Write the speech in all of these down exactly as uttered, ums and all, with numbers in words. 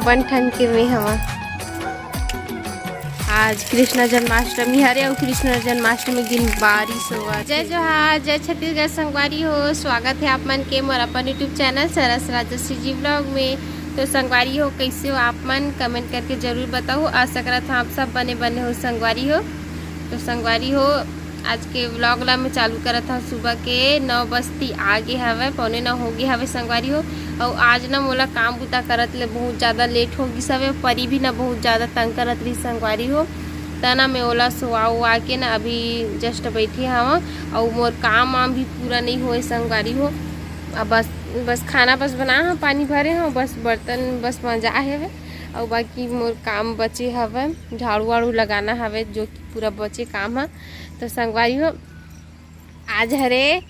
बन ठन के में हवा। आज कृष्ण जन्माष्टमी हरे अउ कृष्ण जन्माष्टमी दिन बारिश होवत हे। जय जोहार, जय छत्तीसगढ़ संगवारी हो। स्वागत हे आप मन के मोर अपन YouTube चैनल सरस राजश्री जी व्लॉग में। तो संगवारी हो, कैसे हो आप मन? कमेंट करके जरूर बताओ। आशा करत हव आप सब बने बने हो संगवारी हो। तो संगवारी हो, आज के व्लॉग ला मैं चालू करत हव। सुबह के नौ बजती आगे हवय, पौने नौ हो गे हवय संगवारी हो। अउ आज ना मोला काम बुता करत ले बहुत ज़्यादा लेट हो गिस हवय। परी भी ना बहुत ज़्यादा तंग करत रही संगवारी हो, त ना मैं ओला सोवा उवा के ना अभी जस्ट बैठे हव। अउ मोर काम वाम भी पूरा नहीं होए संगवारी हो। अब बस, बस खाना बस बना हव, पानी भरे हव, बस बर्तन बस मंजा हेवय, अउ बाकी मोर काम बचे हवय, झाड़ू वाड़ू लगाना हवय जो कि पूरा बचे काम ह। तो संगवारी हो, आज हरे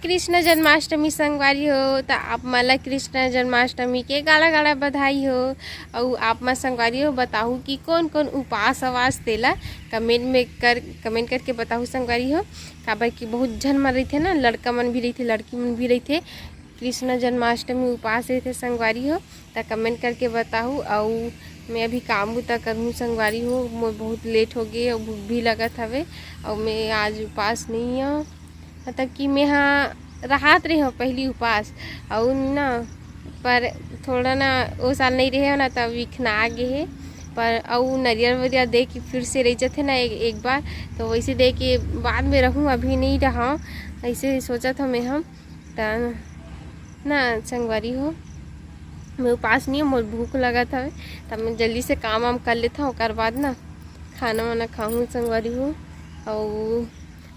कृष्ण जन्माष्टमी संगवारी हो, त आप मन ला कृष्ण जन्माष्टमी के गाड़ा गाड़ा बधाई हो। अउ आप मन संगवारी हो बताहू कि कौन कौन उपास अवास तेला कमेंट में कर, कमेंट करके बताहू संगवारी हो। काबर कि बहुत झन मन रहिथे ना, लड़का मन भी रहिथे, लड़की मन भी रहिथे, कृष्ण जन्माष्टमी उपास रहिथे संगवारी हो, त कमेंट करके बताहू। अउ मैं अभी काम बुता करहूँ संगवारी हो, मोर बहुत लेट हो गे अउ भूख भी लगत हवे। अउ मैं आज उपास नहीं हव, मतलब कि मैं हा राहत रहे हव पहली उपास, अउ ना पर थोड़ा ना ओ साल नहीं रहे हव ना, तब विखना गे हे। पर अउ नरियर वरियर दे के फिर से रह जथे ना एक, एक बार, तो वैसे दे के बाद में रहूँ, अभी नहीं रहव, ऐसे सोचत हव मैं हम। त ना संगवारी हो, मैं उपास नहीं हव, मोर भूख लगत हवे, त मैं जल्दी से काम वाम कर लेथव, ओकर बाद ना खाना वाना खाहूँ संगवारी हो। अउ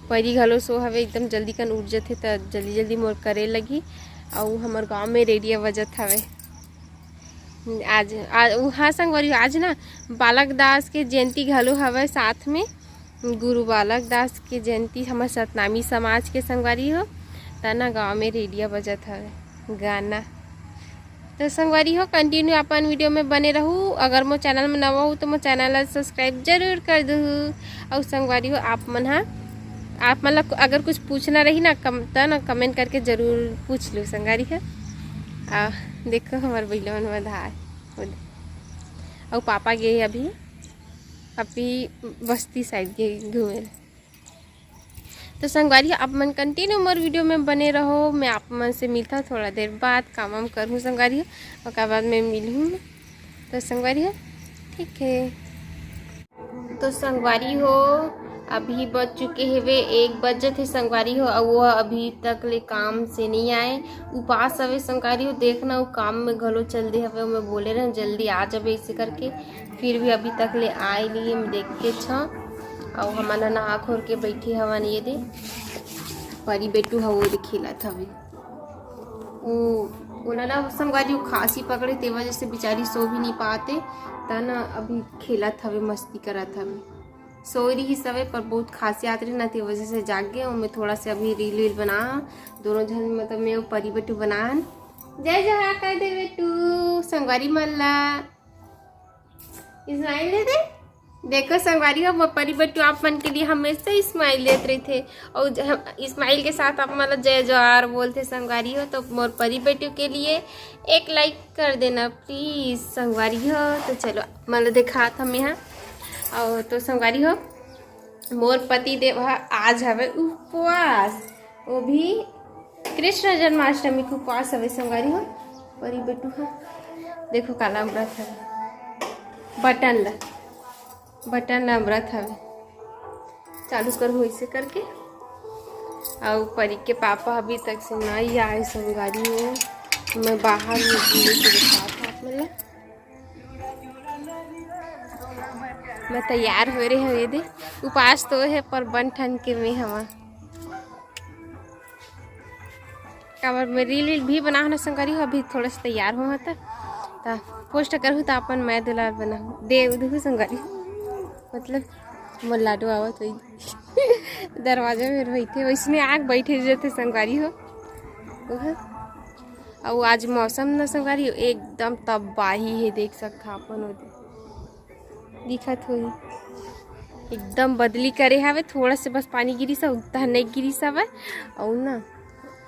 परी घलो सो हवे, एकदम जल्दी कन उठ जथे, त जल्दी जल्दी मोर करे लगही। अउ हमर गांव में रेडिया बजत हवे आज, आ, उ, हाँ संगवारी हो, आज ना बालक दास के जयंती घलो हवे साथ में। गुरु बालक दास के जयंती हमर सतनामी समाज के संगवारी हो, त ना गांव में रेडिया बजत हवे गाना। तो संगवारी हो, कंटिन्यू अपन वीडियो में बने रहू। अगर मोर चैनल में नवा हो तो मोर चैनल ला सब्सक्राइब जरूर कर दूहू। अउ संगवारी हो, आप मन हा, आप मन ला अगर कुछ पूछना रही ना कम, त ना कमेंट करके जरूर पूछ लू संगवारी हो। आ, देखो हमर बइला मन बधाए बोले। अउ पापा गे हे अभी, अभी बस्ती साइड गे घूमे ला। तो संगवारी हो, आप मन कंटिन्यू मोर वीडियो में बने रहो। मैं आप मन से मिलता थोड़ा देर बाद, काम वाम करहूँ संगवारी हो, ओकर बाद मैं मिलहूँ। तो संगवारी हो, ठीक है। तो संगवारी हो, अभी बज चुके हवे एक बजत हे संगवारी हो, अउ वो अभी तक ले काम से नहीं आए, उपास हवे संगवारी हो। देखना, वो काम में घलो चल दे हवे, मैं बोले रहन जल्दी आ जाबे ऐसे करके, फिर भी अभी तक ले आए नहीं, मैं देख के छा। अउ हमन ह नहा खोर के बैठे हवन, ये दे परी बेटू ह वो दे खेलत हवे। ओ, ओला ना संगवारी, वो खांसी पकड़े, ते वजह से बेचारी सो भी नहीं पाते, त ना अभी खेलत हवे, मस्ती करत हवे। सोए रही सवे, पर बहुत खांसी आत रही ना, ते वजह से जाग गए। और मैं थोड़ा से अभी रील वील बना, दोनों झन, मतलब मैं और परी बेटू बनान। जय जोहार कर दे बेटू, संगवारी मन ला। स्माइल दे दे। देखो संगवारी हो, मोर परी बेटू आप मन के लिए हमेशा स्माइल देत रहिथे। और ज-, हम, स्माइल के साथ आप मन ला जय जोहार बोलथे संगवारी हो। तो मोर परी बेटू के लिए एक लाइक कर देना प्लीज संगवारी हो। तो चलो, आप मन ला दिखात हमें यहाँ। और तो संगवारी हो, मोर पति देव ह आज हवे उपवास, वो भी कृष्ण जन्माष्टमी के उपवास हवे संगवारी हो। परी बेटू ह देखो काला अमरत हवे, बटन ला, बटन ला अमरत हवे। चालू करहूँ ऐसे करके। अउ परी के पापा अभी तक से नहीं आए संगवारी हो। मैं बाहर में घूमे के दिखात हूँ आप मन ला। मैं तैयार हो रहे हवे दे, उपास तो है पर बन ठन के में हवा। काबर मैं रील वील भी बनाहूँ ना संगवारी हो, अभी थोड़ा सा तैयार हो त, त पोस्ट करहूँ त अपन मैं दुलार बनाहूँ दे उदहू संगवारी हो। मतलब मोर लाडो आवत होई दरवाजा में बैठे, वैसने आग बैठे जथे संगवारी हो। ओह। अउ आज मौसम न संगवारी हो, एकदम तबाही है, देख सकत हा अपन ओदे दिखत होही, एकदम बदली करे हवे। थोड़ा से बस पानी गिरिस हवे, उतना नहीं गिरिस हवे। अउ ना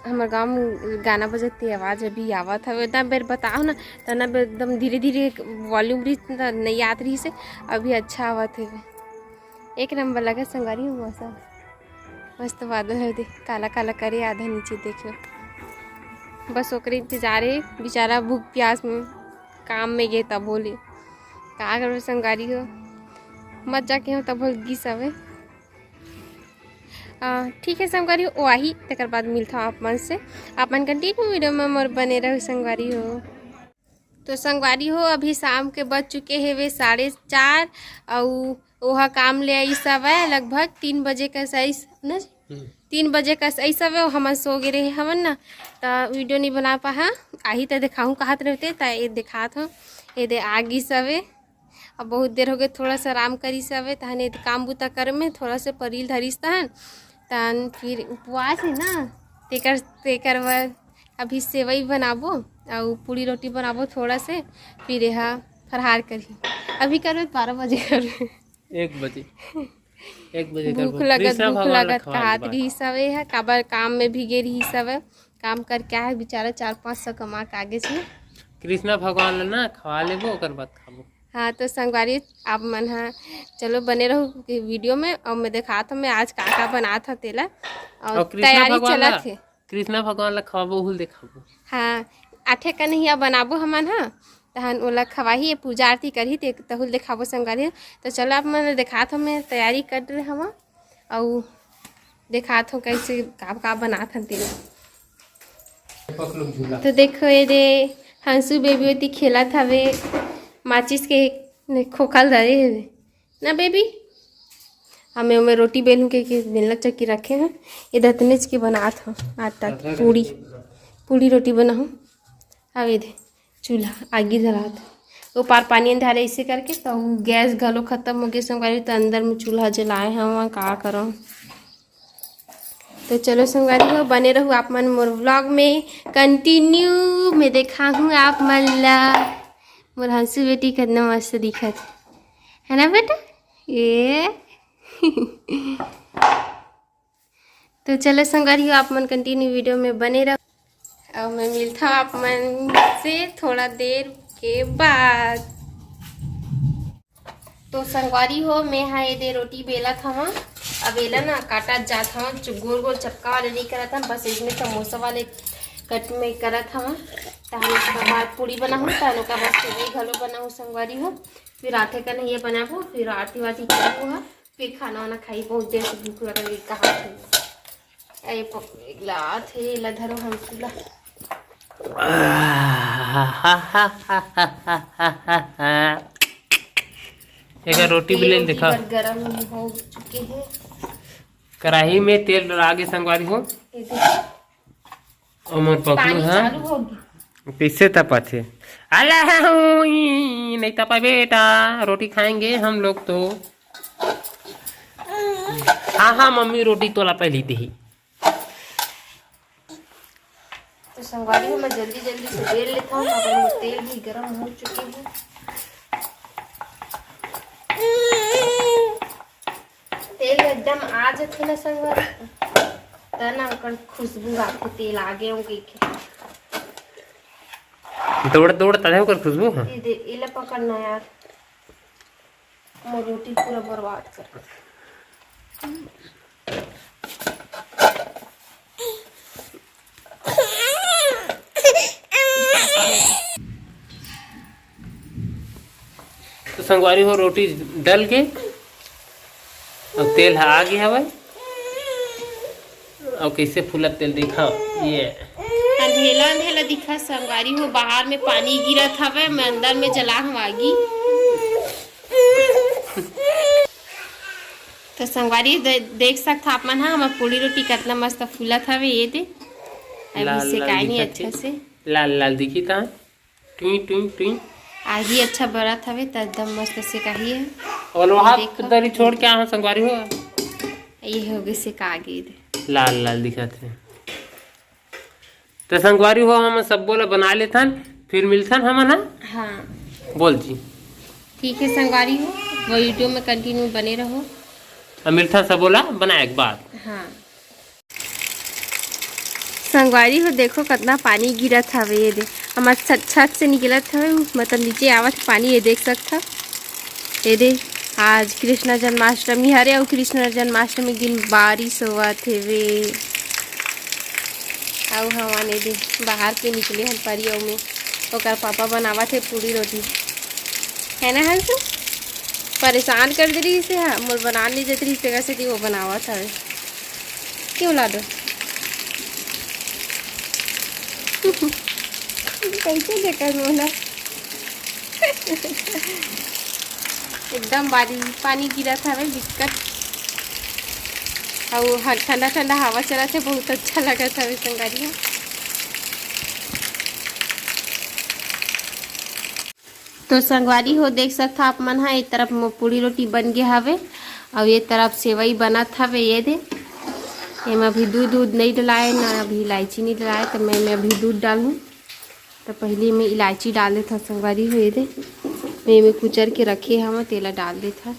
हमर गाँव में गाना बजत हे, आवाज अभी आवत हवे। इतना बेर बताओ ना, त ना बेर एकदम धीरे धीरे वॉल्यूम रही, त नहीं आत रही से, अभी अच्छा आवत हवे। एक नंबर लगे संगवारी हो मौसम, मस्त बादल है दे, काला काला करे आधा नीचे देखो। बस ओकरे इंतजार है, बेचारा भूख प्यास में काम में गे तब बोले का करबे संगवारी हो, मत जाके हो तब बोल गिस हवे। अ, ठीक है संगवारी, वो आही, तेकर बाद मिलता हूँ आप मन से। आप मन कंटिन्यू वीडियो में मोर बने रहो संगवारी हो। तो संगवारी हो, अभी शाम के बज चुके हेवे साढ़े चार, अउ ओहा काम ले आइस हवय लगभग तीन बजे कस आइस न, हम्म। तीन बजे कस आइस हवय, हमन सो गे रहे हवन ना, त वीडियो नहीं बना पाहा। आही त देखाहूँ कहत रहते, त ये देखात हो, ये दे आ गिस हवे। अब बहुत देर हो गए, थोड़ा सा आराम करिस हवे, तहन ये काम बुता करे में थोड़ा सा परील धरिस तहन, तहन फिर उपवास है ना, तेकर तेकर बर अभी सेवई बनाबो अउ पूड़ी रोटी बनाबो थोड़ा से, फिर यह फरहार करही। अभी करबे त बारह बजे करबे। एक बजे, एक बजे भूख करबो। लगत, कृष्णा भूख भगवान ला लगत खवाए के कहत बाद। रहिस हवे ह, काबर काम में भी गे रहिस हवे। काम करके आए बेचारा, चार पाँच सौ कमा के आगे से। कृष्णा भगवान ला ना खवा लेबो, ओकर बाद खाबो। हाँ, तो संगवारी, आप मन ह चलो बने रहो वीडियो में, और मैं देखात हूँ मैं आज का का बनात हूँ तेला, और और कृष्णा तैयारी भगवान चलत ला, हे। कृष्णा भगवान ला खवाबो, उहुल देखाबो। हाँ, आठे कन्हैया बनाबो हमन ह, तहन ओला खवाही, ये पूजा आरती करही, ते तहुल देखाबो संगवारी। तो चलो, आप मन देखात हूँ मैं तैयारी कर रहे हवा, अउ देखात हूँ कैसे का का बनात हन तेला। तो देखो ये दे हंसू बेबी ओती खेलत हवे, माचिस के खोखा ल धरे हवे ना बेबी। हमें ओमे रोटी बेलूं के, के बेलना चक्की रखे हैं, ये दतनेच के बनात हूँ आटा पूड़ी, पूड़ी रोटी बनाहूँ। अब ये दे चूल्हा आगी जलात, वो पार पानी अंधारे ऐसे करके, तो वो गैस घलो खत्म हो गया संगवारी, तो अंदर में चूल्हा जलाए हवा, का करम। तो चलो संगवारी हो, बने रहू आप मन मोर व्लॉग में, कंटिन्यू में देखाहूँ आप मन ला। मोर हंसू बेटी कितना मस्त दिखत है ना बेटा, ये। तो चलो संगवारी हो, आप मन कंटिन्यू वीडियो में बने रहो, और मैं मिलता हूँ आप मन से थोड़ा देर के बाद। तो संगवारी हो, मैं हा ये दे रोटी बेलत हवा। अब एला ना काटत जात हवा, चु-, गोल गोल चपका वाले नहीं करत हन, बस इसमें समोसा वाले कट में करत हवा। तहन ओकर बाद पूड़ी बनाहूँ, तहन ओकर बाद सेवई घलो बनाहूँ संगवारी हो। फिर आठे कन्हैया बनाबो, फिर आरती वारती करबो हा, फिर खाना वाना खाई। बहुत देर से भूख लगल है, कहाँ से? अरे पकड़े लात है, ला धरो हंसू ला। एकर रोटी तेल बेले ल रोटी देखा। बर गरम हो चुके हैं। कढ़ाई में तेल डाल के संगवारी हो। ये देखो, ओमन पकड़ू पानी हा। चालू होगी। कैसे तपाथे? अला हुई, नहीं तपा बेटा, रोटी खाएंगे हम लोग तो। हाँ हाँ मम्मी, रोटी तोला पहली देही। तो संगवारी हो, मैं जल्दी जल्दी से बेल लेता हूँ, काबर मोर तेल भी गरम हो चुके हैं। तेल एकदम आ जथे ना संगवारी, त ना ओकर खुशबू आथे, तेल आगे हो गई के। दौड़ दौड़ तले ओकर खुशबू, हाँ। ये दे, एला पकड़ना यार, मोर रोटी पूरा बर्बाद कर। तो संगवारी हो, रोटी डल के अउ तेल ह आ गे हवय। अउ कइसे फूलत तेल दिखा, ये अंधेला अंधेला दिखा संगवारी हो, बाहर में पानी गिरत हवय, मैं अंदर में जला हूँ आगी। तो संगवारी दे-, देख सकत आप मन हा, हमर पूड़ी रोटी कितना मस्त फूलत हवे। ये दे, अभी लाल लाल सेकाय नहीं दिखत हे। अच्छा से। लाल लाल दिखी ता, टुई टुई टुई। आगी अच्छा बरत हवे, त एकदम मस्त सेकाही है। और वहाँ देखो। दरी छोड़ के आहा संगवारी हो। ये हो गए सेका गे दे। लाल लाल दिखत हे। तो संगवारी हो, हम सब्बो ला बना लेथन, फिर मिलथन हमन, हाँ? हाँ। बोल जी। ठीक है संगवारी हो, वो वीडियो में कंटिन्यू बने रहो। अब मिलथन सब्बो ला बनाए के बाद। हाँ। संगवारी हो, देखो कतना पानी गिरत हवे। ये दे, हमर छत, छत से निकलत हवे, मतलब नीचे आवत पानी। ये देख सकत हव, ये दे, आज कृष्ण जन्माष्टमी हरे, अउ कृष्ण जन्माष्टमी दिन बारिश होवत हेवे। अउ हमन ये दे, बाहर के निकले हन परी, अउ में ओकर पापा बनावत हे पूड़ी रोटी, है ना हंसू? परेशान कर दे रहिस हे, मोर बनान नइ देत रहिस, तेकर सेती वो बनावत हवे। क्यों लाडो? कैसे देखत मोला? एकदम बारिश पानी गिरत हवे बिकट, अउ ह-, ठंडा ठंडा हवा चलत हे, बहुत अच्छा लगत हवे संगवारी हो। तो संगवारी हो, देख सकत हव आप मन ह, ए तरफ म पूड़ी रोटी बन गे हवे, अउ ये तरफ सेवई बनत हवे। ये दे, एमा अभी दूध, दूध नइ डलाए, ना अभी इलायची नइ डलाए, त मैं, मैं अभी दूध डालहूँ। त पहिली में इलायची डाल देथव संगवारी हो। ये दे, मैं एमे कुचर के रखे हवं, तेला डाल देथव।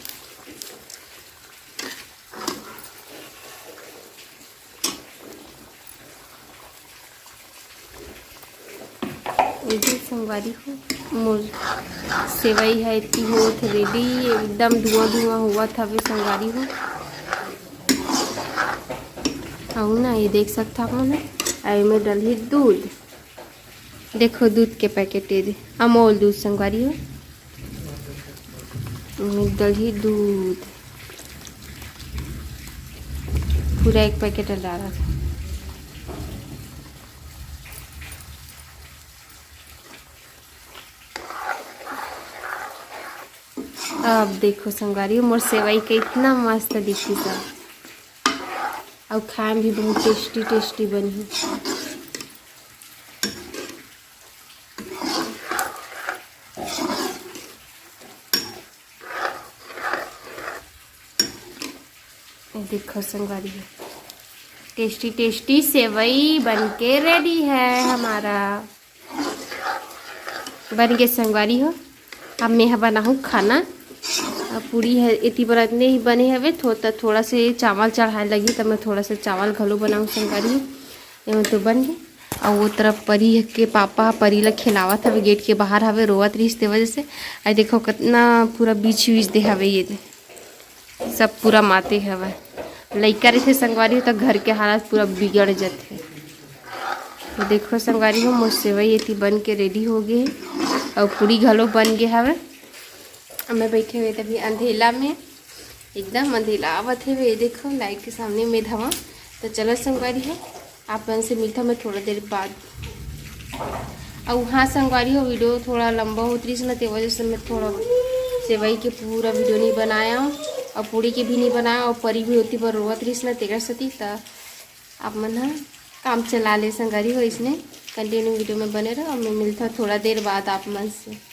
ये दे संगवारी हो, मोर सेवई ह एती होत ready, एकदम धुआं धुआं होवत हवे संगवारी हो। अउ ना, ये देख सकत हव आप मन, अउ एमे डलही दूध। देखो दूध के पैकेट, ये दे अमूल दूध संगवारी हो, एमे डलही दूध, पूरा एक पैकेट डालत हव। अब देखो संगवारी हो, मोर सेवई कतना मस्त दिखिस हे, अउ खाए में भी बहुत tasty tasty बनही। ये देखो संगवारी हो, tasty tasty सेवई बन के ready है हमारा। बन गे संगवारी हो, अब मैं ह बनाहूँ खाना। अब पूड़ी ह एती बर अतने ही बने हवे, थो-, त थोड़ा से चावल चढ़ाए लगी, त मैं थोड़ा से चावल घलो बनाहूँ संगवारी हो। एमे तो बन गे। अउ वो तरफ परी के पापा ह परी ला खेलावत हवे, गेट के बाहर हवे, रोवत रहिस ते वजह से। अउ देखो कतना पूरा बीछ बीछ दे हवे ये दे। सब पूरा माते हवय। लइका रहिथे संगवारी हो, त घर के हालत पूरा बिगड़ जथे। तो देखो संगवारी हो, मोर सेवई एती बन के ready हो गे हे, अउ पूड़ी घलो बन गे हवय। अब मैं बैठे हुए तभी अंधेला में, एकदम अंधेला आवत हे। ये देखो, light के सामने में धवा। तो चलो संगवारी हो, आप मन से मिलता मैं थोड़ा देर बाद। अउ हाँ संगवारी हो, video थोड़ा लंबा होत रहिस ना, ते वजह से मैं थोड़ा सेवई के पूरा video नहीं बनाया हूँ, अउ पूड़ी के भी नहीं बनाया, अउ परी भी ओती बर रोवत रहिस ना, तेकर सेती। त आप मन ह काम चला ले संगवारी हो, इसने continue video में बने रहो, अउ मैं मिलता थोड़ा देर बाद आप मन से।